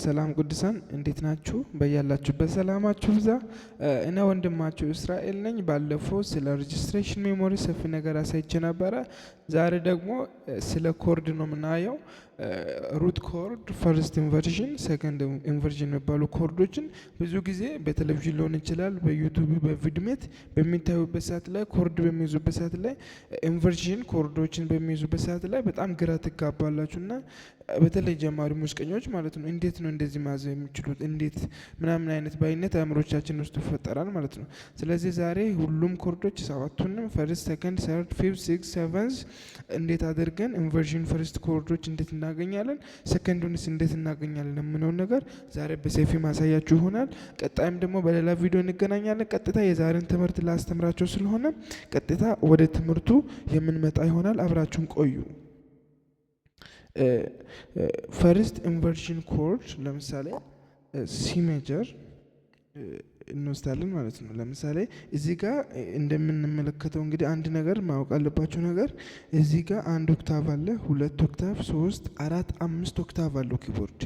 ሰላም ቅዱሳን እንዴት ናችሁ? በያላችሁበት ሰላማችሁ ይብዛ። እኔ ወንድማችሁ እስራኤል ነኝ። ባለፈው ስለ registration memory ሰፊ ነገር አሳይቼ ነበረ። ዛሬ ደግሞ ስለ chord ነው የምናየው። Root chord፣ first inversion፣ second inversion የሚባሉ chord ኦችን ብዙ ጊዜ በቴሌቪዥን ሊሆን ይችላል፣ በ YouTube፣ በ VidMate በሚታዩበት ሰዓት ላይ፣ chord በሚይዙበት ሰዓት ላይ፣ inversion chord ኦችን በሚይዙበት ሰዓት ላይ በጣም ግራ ትጋባላችሁ እና በተለይ ጀማሪ ሙዚቀኞች ማለት ነው፣ እንዴት ነው እንደዚህ መያዝ የሚችሉት፣ እንዴት ምናምን አይነት ባይነት አእምሮቻችን ውስጥ ይፈጠራል ማለት ነው። ስለዚህ ዛሬ ሁሉም chord ኦች ሰባቱንም first፣ second፣ third፣ fifth፣ six፣ seventh እንዴት አድርገን inversion first chord ኦች እንዴት እናገኛለን፣ ሰከንዱንስ እንዴት እናገኛለን የምነውን ነገር ዛሬ በሰፊ ማሳያችሁ ይሆናል። ቀጣይም ደግሞ በሌላ ቪዲዮ እንገናኛለን። ቀጥታ የዛሬን ትምህርት ላስተምራቸው ስለሆነ ቀጥታ ወደ ትምህርቱ የምንመጣ ይሆናል። አብራችሁን ቆዩ። First inversion chord ለምሳሌ C major እንወስዳለን ማለት ነው። ለምሳሌ እዚህ ጋር እንደምንመለከተው እንግዲህ አንድ ነገር ማወቅ አለባቸው ነገር፣ እዚህ ጋር አንድ octave አለ፣ ሁለት octave፣ ሶስት፣ አራት፣ አምስት octave አለው keyboard።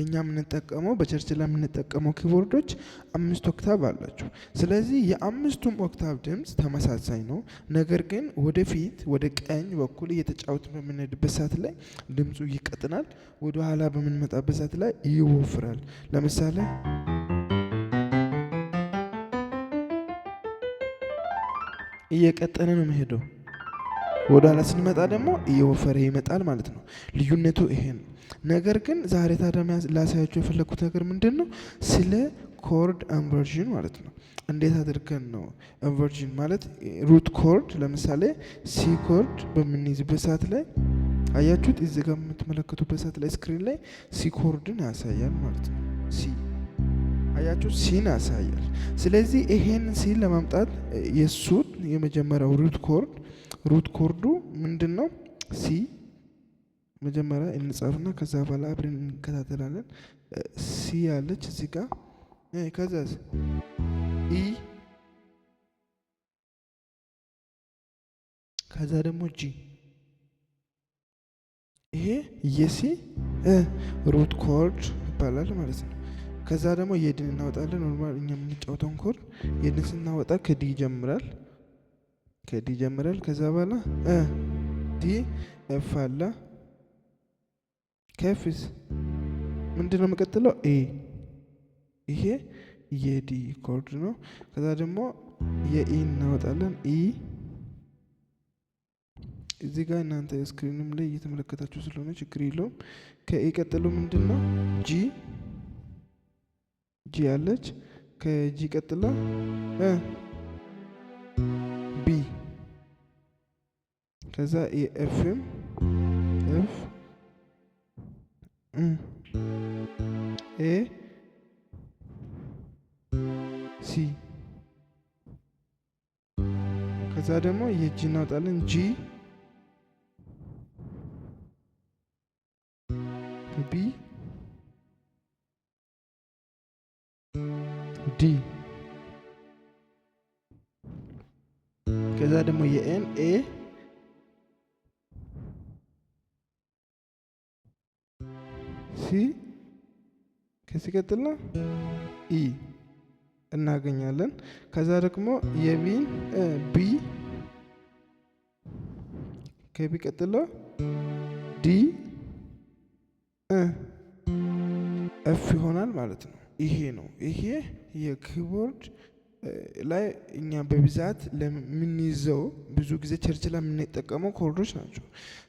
እኛ የምንጠቀመው፣ በ church ላይ የምንጠቀመው keyboard ኦች አምስት octave አላቸው። ስለዚህ የአምስቱም octave ድምፅ ተመሳሳይ ነው። ነገር ግን ወደፊት ወደ ቀኝ በኩል እየተጫወትን በምንሄድበት ሰዓት ላይ ድምፁ ይቀጥናል፣ ወደ ኋላ በምንመጣበት ሰዓት ላይ ይወፍራል። ለምሳሌ እየቀጠነ ነው የሚሄደው። ወደ ኋላ ስንመጣ ደግሞ እየወፈረ ይመጣል ማለት ነው። ልዩነቱ ይሄ ነው። ነገር ግን ዛሬ ታዲያ ላሳያችሁ የፈለግኩት ነገር ምንድን ነው? ስለ chord inversion ማለት ነው። እንዴት አድርገን ነው inversion ማለት root chord፣ ለምሳሌ C chord በምንይዝበት ሰዓት ላይ፣ አያችሁት? እዚህ ጋር የምትመለከቱበት ሰዓት ላይ screen ላይ C chord ን ያሳያል ማለት ነው። C አያችሁ፣ C ን ያሳያል። ስለዚህ ይሄን C ን ለማምጣት የእሱን የመጀመሪያው root chord፣ root chord ኡ ምንድን ነው? C መጀመሪያ እንጻፍና ከዛ በኋላ አብረን እንከታተላለን። C ያለች እዚህ ጋር፣ ከዛስ E፣ ከዛ ደግሞ G። ይሄ የ C root chord ይባላል ማለት ነው። ከዛ ደግሞ የ D ን እናወጣለን። Normal እኛ የምንጫወተውን chord የ D ን ስናወጣ ከ D ይጀምራል። ከ D ይጀምራል። ከዛ በኋላ D፣ F አለ። ከ F ስ ምንድን ነው የሚቀጥለው? A። ይሄ የ D chord ነው። ከዛ ደግሞ የ E እናወጣለን። E እዚህ ጋር እናንተ screen ም ላይ እየተመለከታችሁ ስለሆነ ችግር የለውም። ከ E ቀጥሎ ምንድን ነው? G። G አለች። ከ G ቀጥላ B፣ ከዛ F ም፣ F፣ A፣ C። ከዛ ደግሞ የ G እናወጣለን። G፣ B፣ D። ከዛ ደግሞ የ A ን A፣ C፣ ከ C ቀጥላ E እናገኛለን። ከዛ ደግሞ የ B ን B፣ ከ B ቀጥሎ D፣ F ይሆናል ማለት ነው። ይሄ ነው። ይሄ የ keyboard ላይ እኛ በብዛት ለምንይዘው፣ ብዙ ጊዜ church ላይ የምንጠቀመው chord ኦች ናቸው።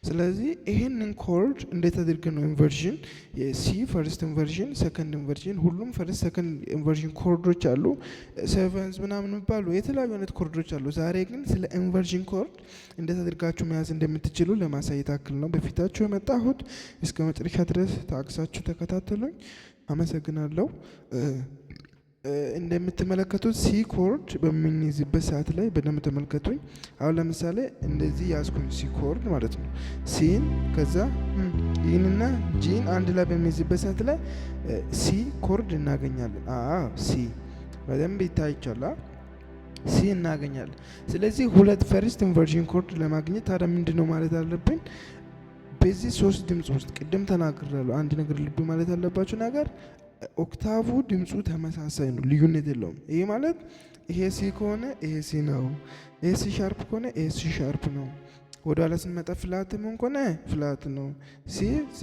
ስለዚህ ይሄንን chord እንዴት አድርገን ነው inversion የ C first inversion፣ second inversion፣ ሁሉም first second inversion chord ኦች አሉ፣ seventh ምናምን የሚባሉ የተለያዩ አይነት chord ኦች አሉ። ዛሬ ግን ስለ inversion chord እንዴት አድርጋችሁ መያዝ እንደምትችሉ ለማሳየት ያክል ነው በፊታችሁ የመጣሁት። እስከ መጨረሻ ድረስ ታግሳችሁ ተከታተሉኝ። አመሰግናለሁ። እንደምትመለከቱት C chord በምንይዝበት ሰዓት ላይ በደንብ ተመልከቱኝ። አሁን ለምሳሌ እንደዚህ ያዝኩኝ C chord ማለት ነው። C ን ከዛ E ንና G ን አንድ ላይ በሚይዝበት ሰዓት ላይ C chord እናገኛለን። አዎ፣ C በደንብ ይታያችኋል። C እናገኛለን። ስለዚህ ሁለት first inversion chord ለማግኘት ታዲያ ምንድን ነው ማለት አለብን? በዚህ ሶስት ድምፅ ውስጥ ቅድም ተናግሬያለሁ። አንድ ነገር ልብ ማለት ያለባችሁ ነገር octave ድምፁ ተመሳሳይ ነው፣ ልዩነት የለውም። ይሄ ማለት ይሄ C ከሆነ ይሄ C ነው። ይሄ C sharp ከሆነ ይሄ C sharp ነው። ወደ ኋላ ስንመጣ flat ምን ከሆነ flat ነው። C C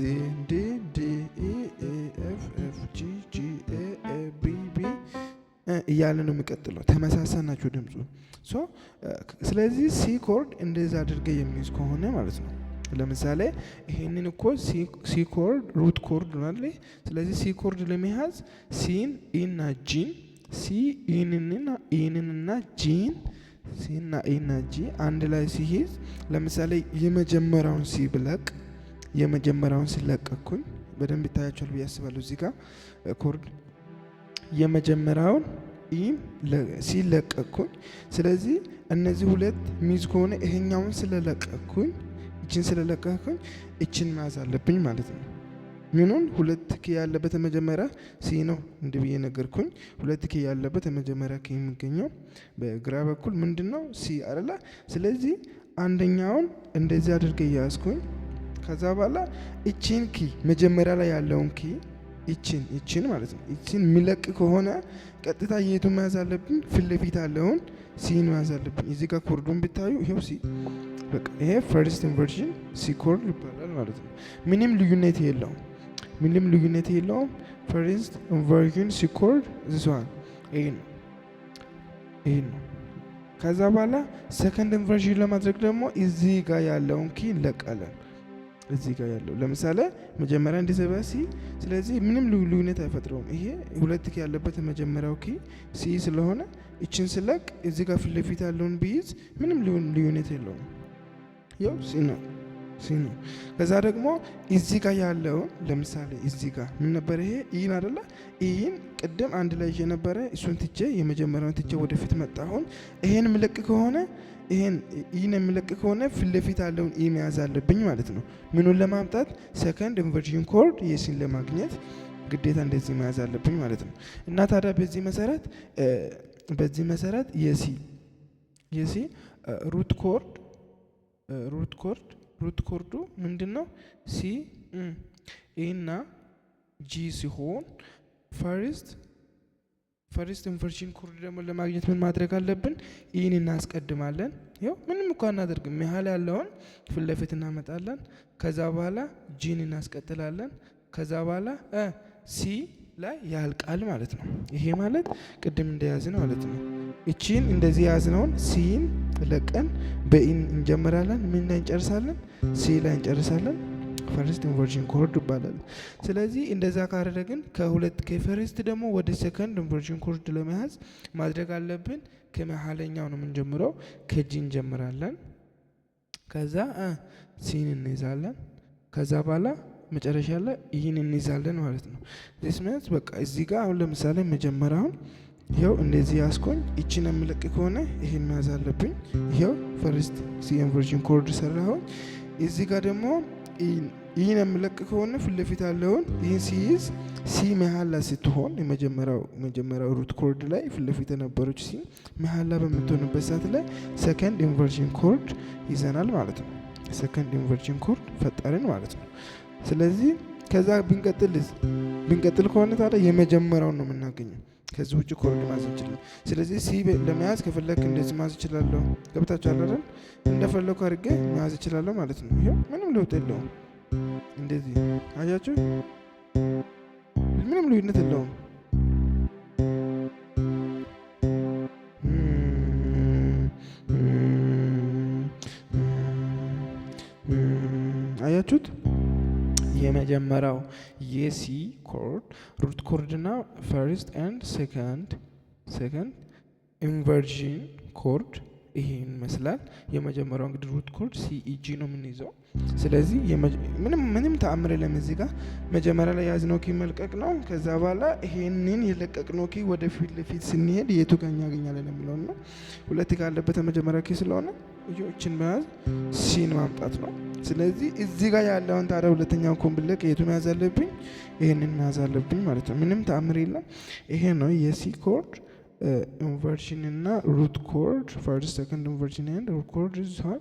D D E E F F G G A A B B እያለ ነው የሚቀጥለው። ተመሳሳይ ናቸው ድምፁ። So ስለዚህ C chord እንደዛ አድርገ የሚይዝ ከሆነ ማለት ነው። ለምሳሌ ይሄንን እኮ C chord root chord ነው አይደል? ስለዚህ C chord ለመያዝ ሲን ኢና ጂን ሲ ኢንንና ኢንንና ጂን ሲ እና E ና G አንድ ላይ ሲይዝ፣ ለምሳሌ የመጀመሪያውን C ብለቅ፣ የመጀመሪያውን ሲለቀኩኝ በደንብ ይታያቸዋል ብዬ አስባለሁ። እዚህ ጋር chord የመጀመሪያውን E C ለቀኩኝ። ስለዚህ እነዚህ ሁለት ሚይዝ ከሆነ ይሄኛውን ስለለቀኩኝ፣ እችን ስለለቀኩኝ እችን መያዝ አለብኝ ማለት ነው። ምኑን? ሁለት key ያለበት የመጀመሪያ C ነው እንዲህ ብዬ ነገርኩኝ። ሁለት key ያለበት የመጀመሪያ key የሚገኘው በግራ በኩል ምንድን ነው? C አይደለ? ስለዚህ አንደኛውን እንደዚህ አድርገ እያያዝኩኝ ከዛ በኋላ እቺን key መጀመሪያ ላይ ያለውን key እችን ማለት ነው። እችን የሚለቅ ከሆነ ቀጥታ የቱ መያዝ አለብኝ? ፊት ለፊት ያለውን C ን መያዝ አለብኝ። እዚህ ጋር chord ኡን ብታዩ ይሄው C፣ በቃ ይሄ first inversion C chord ይባላል ማለት ነው። ምንም ልዩነት የለውም። ምንም ልዩነት የለውም። First inversion C chord this one ይሄ ነው። ይሄ ነው። ከዛ በኋላ second inversion ለማድረግ ደግሞ እዚህ ጋር ያለውን key እንለቃለን። እዚህ ጋር ያለው ለምሳሌ መጀመሪያ እንዲዘባ C፣ ስለዚህ ምንም ልዩነት አይፈጥረውም። ይሄ ሁለት key ያለበት የመጀመሪያው key C ስለሆነ እችን ስለቅ እዚህ ጋር ፊት ለፊት ያለውን ብይዝ ምንም ልዩነት የለውም። ያው C ነው፣ C ነው። ከዛ ደግሞ እዚህ ጋር ያለውን ለምሳሌ እዚህ ጋር ምን ነበር? ይሄ E ን አይደለ? E ን ቅድም አንድ ላይ ይዤ ነበረ። እሱን ትቼ፣ የመጀመሪያውን ትቼ ወደፊት መጣሁን። ይሄን ምለቅ ከሆነ፣ ይሄን E ን የምለቅ ከሆነ ፊት ለፊት ያለውን E መያዝ አለብኝ ማለት ነው። ምኑን ለማምጣት? Second inversion chord የ C ን ለማግኘት ግዴታ እንደዚህ መያዝ አለብኝ ማለት ነው። እና ታዲያ በዚህ መሰረት የ C root chord ኡ ምንድን ነው? C E እና G ሲሆን first inversion chord ደግሞ ለማግኘት ምን ማድረግ አለብን? E ን እናስቀድማለን። ይኸው ምንም እኮ አናደርግም። መሀል ያለውን ፊት ለፊት እናመጣለን። ከዛ በኋላ G ን እናስቀጥላለን። ከዛ በኋላ C ላይ ያልቃል ማለት ነው። ይሄ ማለት ቅድም እንደያዝን ማለት ነው። እቺን እንደዚህ የያዝነውን C ን ለቀን በ E ን እንጀምራለን። ምን ላይ እንጨርሳለን? C ላይ እንጨርሳለን። First inversion chord ይባላል። ስለዚህ እንደዛ ካደረግን ከሁለት ከ first ደግሞ ወደ second inversion chord ለመያዝ ማድረግ አለብን። ከመሀለኛው ነው የምንጀምረው። ከ G እንጀምራለን። ከዛ C ን እንይዛለን። ከዛ በኋላ መጨረሻ ላይ E ን እንይዛለን ማለት ነው። This means በቃ እዚህ ጋር አሁን ለምሳሌ መጀመሪያውን ይኸው እንደዚህ ያስኮኝ እቺን የምለቅ ከሆነ ይሄን መያዝ አለብኝ። ይኸው first C inversion chord ሰራሁኝ። እዚህ ጋር ደግሞ E ን የምለቅ ከሆነ ፊት ለፊት ያለውን E ን ሲይዝ C መሀል ላይ ስትሆን የመጀመሪያው root chord ላይ ፊት ለፊት የነበረች C መሀል ላይ በምትሆንበት ሰዓት ላይ second inversion chord ይዘናል ማለት ነው። Second inversion chord ፈጠርን ማለት ነው። ስለዚህ ከዛ ብንቀጥል ከሆነ ታዲያ የመጀመሪያውን ነው የምናገኘው። ከዚህ ውጭ chord መያዝ እንችላለን። ስለዚህ C ለመያዝ ከፈለክ እንደዚህ መያዝ እችላለሁ። ገብታችኋል አይደል? እንደፈለኩ አድርጌ መያዝ እችላለሁ ማለት ነው። ይኸው ምንም ለውጥ የለውም። እንደዚህ አያችሁ፣ ምንም ልዩነት የለውም። አያችሁት? የመጀመሪያው የ C chord root chord እና first and second inversion chord ይሄን ይመስላል። የመጀመሪያው እንግዲህ root chord C E G ነው የምንይዘው። ስለዚህ ምንም ምንም ተአምር የለም። እዚህ ጋር መጀመሪያ ላይ ያዝነው key መልቀቅ ነው። ከዛ በኋላ ይሄንን የለቀቅነው key ወደ ፊት ለፊት ስንሄድ የቱ ጋር እናገኛለን የሚለውን ነው። ሁለት ካለበት የመጀመሪያ key ስለሆነ እችን መያዝ C ን ማምጣት ነው። ስለዚህ እዚህ ጋር ያለውን ታዲያ ሁለተኛውን ኮምብለቅ የቱ መያዝ አለብኝ? ይሄንን መያዝ አለብኝ ማለት ነው። ምንም ተአምር የለም። ይሄ ነው የ C chord inversion እና root chord፣ first second inversion and root chord ሲሆን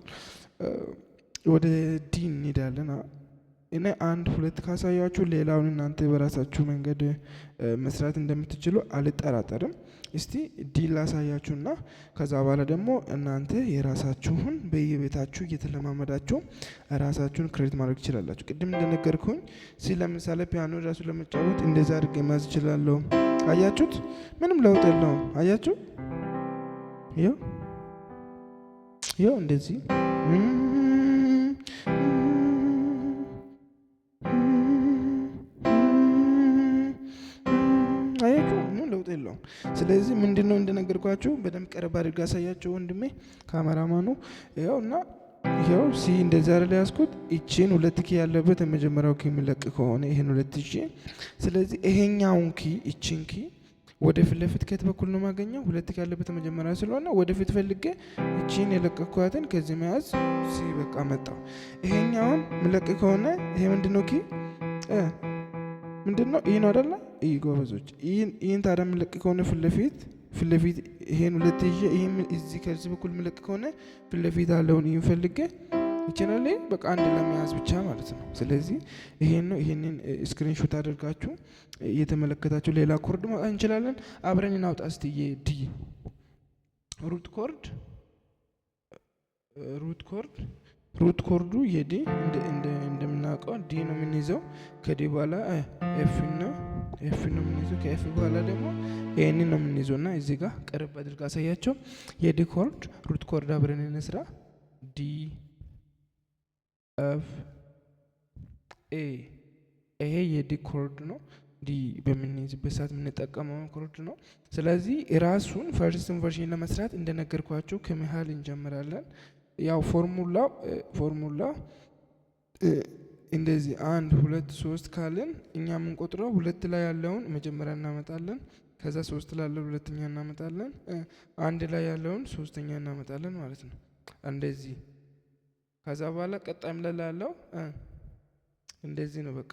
ወደ D እንሄዳለን። እኔ አንድ ሁለት ካሳያችሁ ሌላውን እናንተ በራሳችሁ መንገድ መስራት እንደምትችሉ አልጠራጠርም። እስቲ D ላሳያችሁና ከዛ በኋላ ደግሞ እናንተ የራሳችሁን በየቤታችሁ እየተለማመዳችሁ ራሳችሁን create ማድረግ ትችላላችሁ። ቅድም እንደነገርኩኝ C ለምሳሌ ፒያኖ ራሱ ለመጫወት እንደዛ አድርጌ መያዝ እችላለሁ። አያችሁት? ምንም ለውጥ የለውም። አያችሁ? ይኸው ይኸው እንደዚህ አያችሁ፣ ምንም ለውጥ የለውም። ስለዚህ ምንድነው እንደነገርኳችሁ በደንብ ቀረብ አድርጋ አሳያችሁ ወንድሜ ካሜራማኑ። ይኸው እና ይኸው C እንደዚህ አይደል ያዝኩት። ይቺን ሁለት key ያለበት የመጀመሪያው key የሚለቅ ከሆነ ይሄን ሁለት key፣ ስለዚህ ይሄኛውን key ይቺን key ወደ ፊት ለፊት ከየት በኩል ነው የማገኘው? ሁለት key ያለበት መጀመሪያ ስለሆነ ወደፊት ፈልጌ እቺን የለቀኳትን ከዚህ መያዝ C በቃ መጣው። ይሄኛውን ምለቅ ከሆነ ይሄ ምንድነው key ምንድነው? E ነው አይደለ? E ጎበዞች። E ን ታዲያ ምለቅ ከሆነ ፊት ለፊት ፊት ለፊት ይሄን ሁለት ይዤ ይሄን እዚህ ከዚህ በኩል ምለቅ ከሆነ ፊት ለፊት ያለውን E ን ፈልጌ ይችላል በቃ አንድ ለመያዝ ብቻ ማለት ነው። ስለዚህ ይሄን ነው። ይሄንን screenshot አድርጋችሁ እየተመለከታችሁ ሌላ chord ማውጣት እንችላለን። አብረን እናውጣ እስቲ የ D root chord root chord root chord ኡ የ D እንደምናውቀው D ነው የምንይዘው። ከ D በኋላ F ነው F ነው የምንይዘው። ከ F በኋላ ደግሞ A ን ነው የምንይዘው እና እዚህ ጋር ቀረብ አድርጋ አሳያቸው። የ D chord root chord አብረን እንስራ። D F A ይሄ የ D chord ነው። D በምንይዝበት ሰዓት የምንጠቀመው chord ነው። ስለዚህ ራሱን first inversion ለመስራት እንደነገርኳችሁ ከመሀል እንጀምራለን። ያው formula ው እንደዚህ አንድ ሁለት ሶስት ካልን እኛ የምንቆጥረው ሁለት ላይ ያለውን መጀመሪያ እናመጣለን። ከዛ ሶስት ላይ ያለውን ሁለተኛ እናመጣለን። አንድ ላይ ያለውን ሶስተኛ እናመጣለን ማለት ነው። እንደዚህ ከዛ በኋላ ቀጣይም ላይ ያለው እንደዚህ ነው በቃ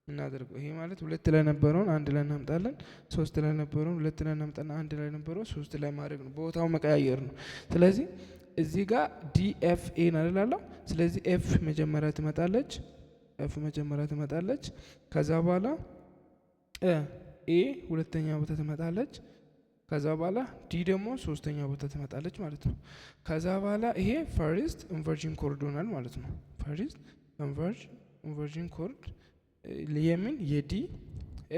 እናደርገው። ይሄ ማለት ሁለት ላይ ነበረውን አንድ ላይ እናምጣለን። ሶስት ላይ ነበረውን ሁለት ላይ እናምጣና አንድ ላይ ነበረው ሶስት ላይ ማድረግ ነው። ቦታው መቀያየር ነው። ስለዚህ እዚህ ጋር D F A አይደል? ስለዚህ F መጀመሪያ ትመጣለች። F መጀመሪያ ትመጣለች። ከዛ በኋላ A ሁለተኛ ቦታ ትመጣለች። ከዛ በኋላ D ደግሞ ሶስተኛ ቦታ ትመጣለች ማለት ነው። ከዛ በኋላ ይሄ first inversion chord ይሆናል ማለት ነው። First inversion chord የምን የ D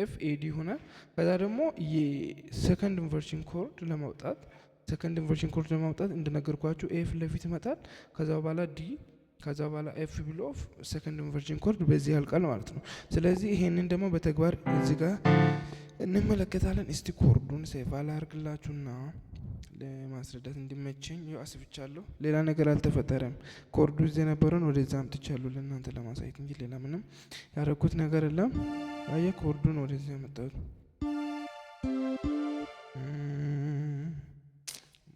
F A D ይሆናል። ከዛ ደግሞ የ second inversion chord ለማውጣት second inversion chord ለማውጣት እንደነገርኳችሁ A ፊት ለፊት ይመጣል። ከዛ በኋላ D ከዛ በኋላ F ብሎ second inversion chord በዚህ ያልቃል ማለት ነው። ስለዚህ ይሄንን ደግሞ በተግባር እዚህ ጋር እንመለከታለን። እስቲ chord ኡን save ላድርግላችሁና ለማስረዳት እንዲመቸኝ ያው አስፍቻለሁ። ሌላ ነገር አልተፈጠረም። Chord ኡ እዚህ የነበረውን ወደዛ አምጥቻለሁ ለእናንተ ለማሳየት እንጂ ሌላ ምንም ያደረኩት ነገር የለም። አየ chord ኡን ወደዚህ ያመጣሁት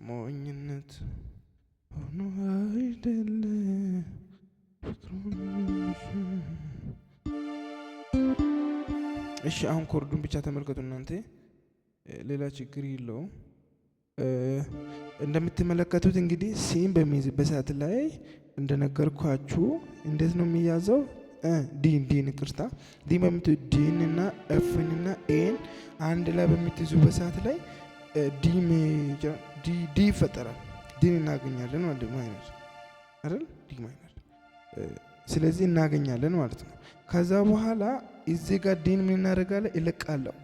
ሞኝነት ሆኖ አይደለም። እሺ አሁን chord ኡን ብቻ ተመልከቱ እናንተ፣ ሌላ ችግር የለውም። እንደምትመለከቱት እንግዲህ C ን በሚይዝበት ሰዓት ላይ እንደነገርኳችሁ እንዴት ነው የሚያዘው? D ን D ን ይቅርታ D በምት D ን እና F ን እና A ን አንድ ላይ በምትይዙበት ሰዓት ላይ D major D D ይፈጠራል። D ን እናገኛለን ማለት minor አይደል? D minor ስለዚህ እናገኛለን ማለት ነው። ከዛ በኋላ እዚህ ጋር D ን ምን እናደርጋለን? እለቃለሁ።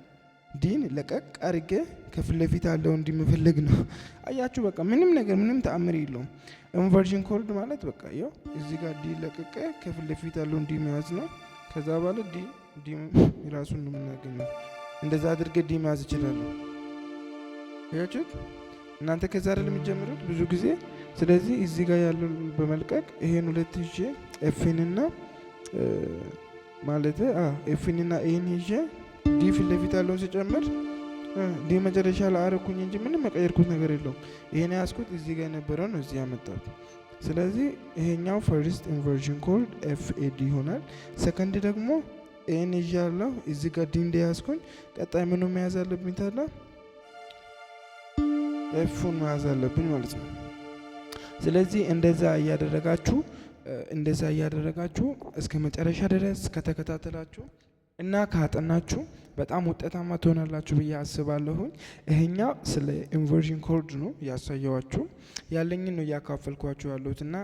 D ን ለቀቅ አድርጌ ከፊት ለፊት ያለው እንዲመፈለግ ነው። አያችሁ፣ በቃ ምንም ነገር ምንም ተአምር የለውም። Inversion chord ማለት በቃ ያው እዚህ ጋር D ለቅቄ ከፊት ለፊት ያለው D መያዝ ነው። ከዛ በኋላ D D ራሱን ነው የምናገኘው። እንደዛ አድርጌ D መያዝ እችላለሁ። አያችሁት? እናንተ ከዛ አይደል የሚጀምሩት ብዙ ጊዜ። ስለዚህ እዚህ ጋር ያለውን በመልቀቅ ይሄን ሁለት ይዤ F ንና ማለት F ንና A ን ይዤ D ፊት ለፊት ያለውን ስጨምር D መጨረሻ ላይ አረኩኝ እንጂ ምንም መቀየርኩት ነገር የለውም። ይሄን ያዝኩት እዚህ ጋር የነበረው ነው እዚህ ያመጣሁት። ስለዚህ ይሄኛው first inversion chord F A D ይሆናል። ሰከንድ ደግሞ A ን ይዣለሁ እዚህ ጋር D እንደያዝኩኝ ቀጣይ ምኑ መያዝ አለብኝ ታዲያ? F ኡን መያዝ አለብኝ ማለት ነው። ስለዚህ እንደዛ እያደረጋችሁ እንደዛ እያደረጋችሁ እስከ መጨረሻ ድረስ ከተከታተላችሁ እና ካጠናችሁ በጣም ውጤታማ ትሆናላችሁ ብዬ አስባለሁኝ። ይሄኛው ስለ inversion chord ነው ያሳየዋችሁ፣ ያለኝን ነው እያካፈልኳችሁ ያለሁት እና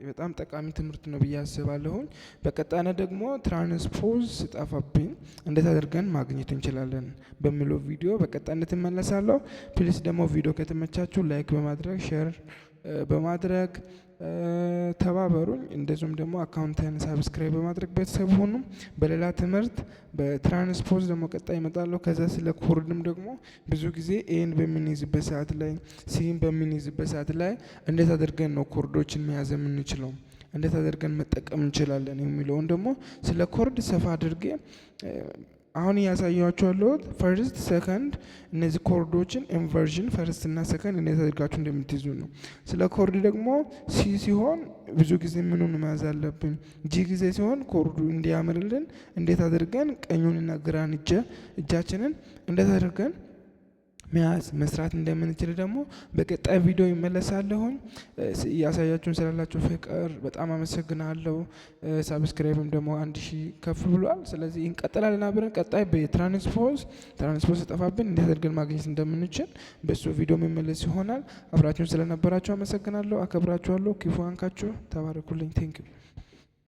በጣም ጠቃሚ ትምህርት ነው ብዬ አስባለሁኝ። በቀጣይነት ደግሞ transpose ሲጠፋብኝ እንዴት አድርገን ማግኘት እንችላለን በሚለው ቪዲዮ በቀጣይነት እመለሳለሁ። Please ደግሞ ቪዲዮ ከተመቻችሁ like በማድረግ፣ share በማድረግ ተባበሩኝ። እንደዚሁም ደግሞ account ኤን subscribe በማድረግ ቤተሰብ ሁኑ። በሌላ ትምህርት በ transpose ደግሞ ቀጣይ እመጣለሁ። ከዛ ስለ chord ም ደግሞ ብዙ ጊዜ A ን በምንይዝበት ሰዓት ላይ፣ C ን በምንይዝበት ሰዓት ላይ እንዴት አድርገን ነው chord ኦችን መያዝ የምንችለው፣ እንዴት አድርገን መጠቀም እንችላለን የሚለውን ደግሞ ስለ chord ሰፋ አድርጌ አሁን እያሳያችሁ ያለሁት first፣ second እነዚህ chord ኦችን inversion first እና ሰከንድ እንዴት አድርጋችሁ እንደምትይዙ ነው። ስለ chord ደግሞ C ሲሆን ብዙ ጊዜ ምኑን መያዝ አለብን፣ G ጊዜ ሲሆን chord ኡ እንዲያምርልን እንዴት አድርገን ቀኙንና ግራን እጃችንን እንዴት አድርገን መያዝ መስራት እንደምንችል ደግሞ በቀጣይ ቪዲዮ ይመለሳለሁኝ። እያሳያችሁን ስላላችሁ ፍቅር በጣም አመሰግናለሁ። Subscribe ም ደግሞ 1000 ከፍ ብሏል። ስለዚህ እንቀጥላለን አብረን። ቀጣይ በ transpose ሲጠፋብን እንዴት አድርገን ማግኘት እንደምንችል በሱ ቪዲዮ የሚመለስ ይሆናል። አብራችሁን ስለነበራችሁ አመሰግናለሁ። አከብራችኋለሁ። ክፉ አይንካችሁ። ተባረኩልኝ። Thank you.